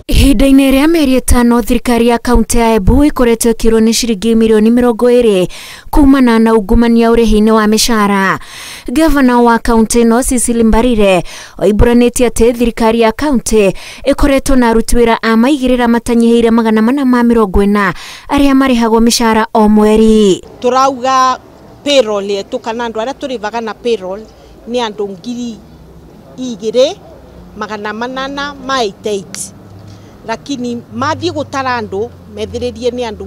Ihinda-inĩ rĩa mĩeri 5 thirikari ya kaunti ya Embu ĩkoretwo ĩkĩrwo nĩ ciringi mirioni 20 kumana na ungumania ũrĩhi-inĩ wa mĩcara. Gavana wa kaunti ĩno Cecily Mbarire oimbũranĩtie atĩ thirikari ya kaunti ĩkoretwo na aruti wĩra a maigĩrĩra matanyihĩire 440 arĩa marĩhagwo mĩcara o mweri. Tũrauga payroll yetu kana andũ arĩa tũrĩvaga na payroll nĩ andũ 2,888, lakini mathiĩ gũtara andũ methĩrĩrie nĩ andũ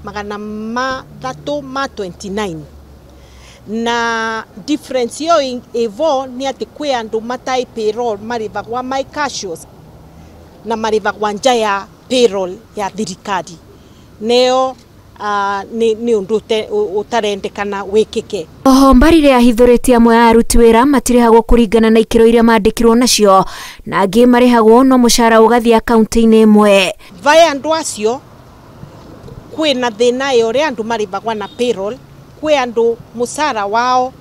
3,329, na difference ĩyo ĩvo nĩ atĩ kwĩ andũ matarĩ payroll marĩvagwa my casuals na marĩvagwa nja ya payroll ya thirikari, neo nĩ ũndũ ũtarendekana wĩkĩke. Oho Mbarire ahithũrĩtie amwe a aruti wĩra matirĩhagwo kũringana na ikĩro iria mandĩkirwo nacio na angĩ marĩhagwo no mũcara ũgathiĩ akaunti-inĩ ĩmwe. Vaya andũ acio kwĩna thĩna ya ũrĩa andũ marĩvagwa na payroll, kwĩ andũ mũcara wao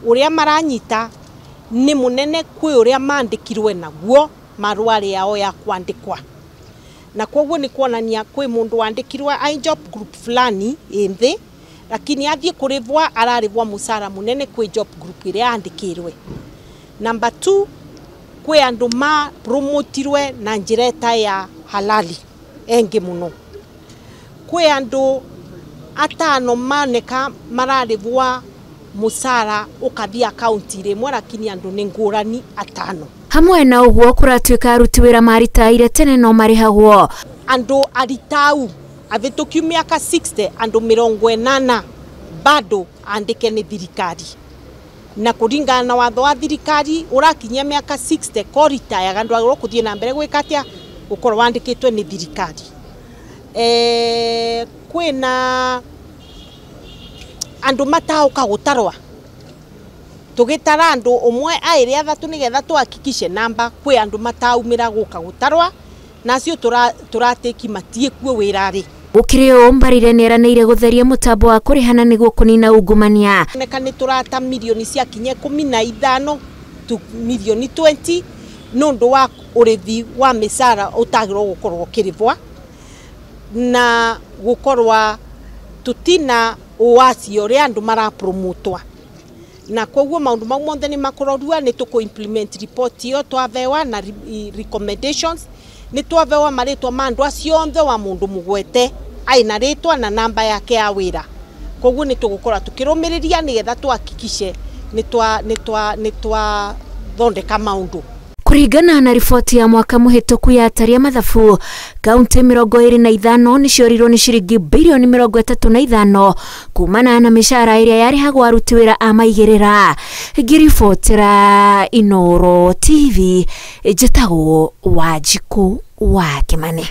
ũrĩa maranyita nĩ mũnene kwĩ ũrĩa mandĩkirwe naguo marũa yao ya kwandĩkwa, na koguo nĩ kuonania kwĩ mũndũ wandĩkirwe ai job group fulani ĩ nthĩ, lakini athiĩ kũrĩvwa ararĩvwa mũcara mũnene kwĩ job group ĩrĩa andĩkĩrwe. Number 2, kwĩ andũ ma promotirwe na njĩra ĩtarĩ ya halali engĩ mũno. Kwĩ andũ 5 maneka mararĩvwa mũcara ũkathiĩ akaunti rĩmwe, lakini andũ nĩ ngũrani 5. Hamwe na ũguo kũratuĩka aruti wĩra maritaire tene no marĩhagwo. Andũ aritau avĩtũkiu mĩaka 60, andũ 80 bado andĩke nĩ thirikari, na kũringana na watho wa thirikari ũrakinyia mĩaka 60 koritayaga ndwagĩrĩirwo kũthiĩ na mbere gwĩka atĩa, gũkorwo wandĩkĩtwe nĩ thirikari. Kwĩna andũ mataũka gũtarwa, tũgĩtara andũ 1, 2, 3 nĩgetha tũhakikishe namba, kwĩ andũ mataumĩra gũka gũtarwa na acio tũratĩki matiĩ kuo wĩra-rĩ. Gũkĩrĩ ũũ Mbarire nĩeranĩire gũtheria mũtambo wa kũrĩhana nĩguo kũnina ungumania. Oneka nĩ tũrata mirioni ciakinya 15 tu mirioni 20 nĩ ũndũ wa ũrĩthi wa mĩcara ũtagĩrĩirwo gũkorwo ũkĩrĩbwa, na gũkorwa tũtina ũwaci ũrĩa andũ marapromotwa, na koguo maũndũ mau mothe nĩ makũrorua. Nĩ tũkũ implement report ĩyo twavewa na recommendations, nĩ twavewa marĩtwa ma andũ acio othe wa mũndũ mũgwete aina rĩtwa na namba yake ya wĩra, koguo nĩ tũgũkorwo tũkĩrũmĩrĩria nĩgetha tũhakikishe nĩ twathondeka maũndũ. Kũringana na riboti ya mwaka mũhĩtũku ya atari a mathabu, kaunti 25 nĩciorirwo nĩ ciringi bilioni 35 kumana na mĩcara ĩrĩa yarĩhagwo aruti wĩra a maigĩrĩra. Ngĩribotera Inooro TV, njĩtagwo Wanjikũ wa Kĩmani.